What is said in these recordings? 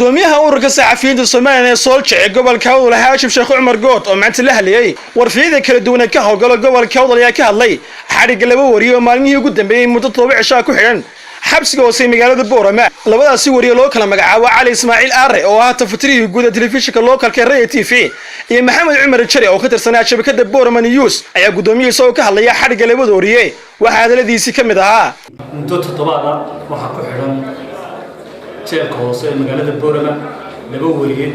Gudoomiyaha ururka saxafiyiinta Somalilan ee Soolja ee gobolka Awdal, Haashim Sheekh Cumar Good, oo maanta la hadlayay warfiyada kala duwan ee ka howlgala gobolka Awdal, ayaa ka hadlay xadhigga laba wariye oo maalmihii ugu dambeeyey muddo 7 cishaa ku xidhan xabsiga hoose ee magaalada Boorama. Labadaasi wariye loo kala magacaabo Cali Ismaaciil Aare, oo ah tafatirihii guud ee telefishinka localka ee Raya TV, iyo Maxamed Cumar Jare, oo ka tirsanaa shabakada Boorama News, ayaa gudoomiyihii isagoo ka hadlaya xadhigga labada wariye waxaa hadaladiisii ka mid ahaa: Muddo toddobaada waxaa ku xidhan jeelka hoose ee magaalada Boorama laba wariye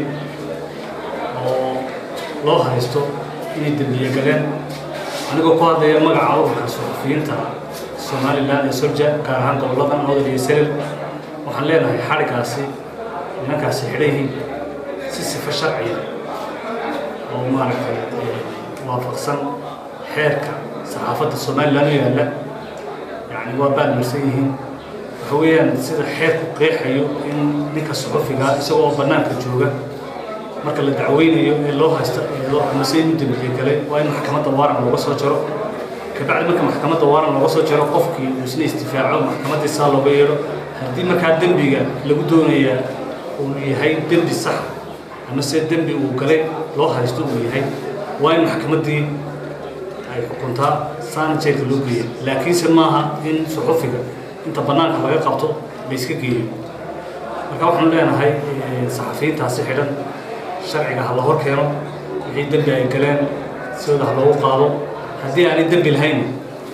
oo loo haysto inay dembiye galeen. Anigoo ku hadlaya magaca ururka suxufiyiinta Somalilan ee Solja, gaar ahaan goboladan Awdal iyo Selel, waxaan leenahay xadhiggaasi nimankaasi xidhan yihiin si sifo sharciya oo maaragtay waafaqsan xeerka saxaafadda Somalilan u yaalla, yacni waa baalmarsan yihiin. Waxa weeyaan sida xeerku qeexayo in ninka suxufiga isagoo bannaanka jooga marka la dacweynayo ee loo haysto eedo amase inuu dembiye galay, waa in maxkamadda waaran looga soo jaro. Kabacdi marka maxkamadda waaran looga soo jaro, qofkii uu isna isdifaaco, maxkamaddii saa looga yeedho. Haddii markaa dembiga lagu doonayaa uu yahay dembi sax amase dembi uu galay loo haysto uu yahay, waa in maxkamaddii ay xukuntaa, saana jeelka loo geeya. Laakiinse maaha in suxufiga inta bannaanka laga qabto la iska geeyo. Marka waxaanu leenahay saxafiyiintaasi xidhan sharciga ha la hor keeno, wixii dembi ay galeen sidooda ha loogu qaado. Haddii aanay dembi lahayn,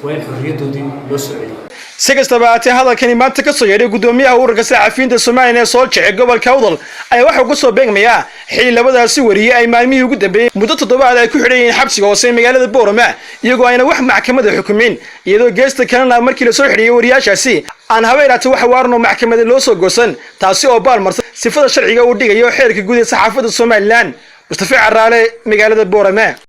waa in xorriyaddoodii loo soo celiyo. Si kastaba haatee, hadalkani maanta ka soo yeedhay gudoomiyaha ururka saxafiyiinta Somalilan ee Soolja ee gobolka Awdal ayaa waxuu ku soo beegmayaa xili labadaasi wariyey ay maalmihii ugu dambeeyey muddo toddobaad ay ku xidhan yihiin xabsiga hoose ee magaalada Boorama, iyagoo ayna wax maxkamada xukumin, iyadoo geesta kalena markii lasoo xidhiyey wariyaashaasi aan habeeraata wax waaran oo maxkamada loo soo goosan, taasi oo baalmarsan sifada sharciga uu dhigayo xeerka guud ee saxaafadda Somalilan. Mustafa Caraale, magaalada Boorama.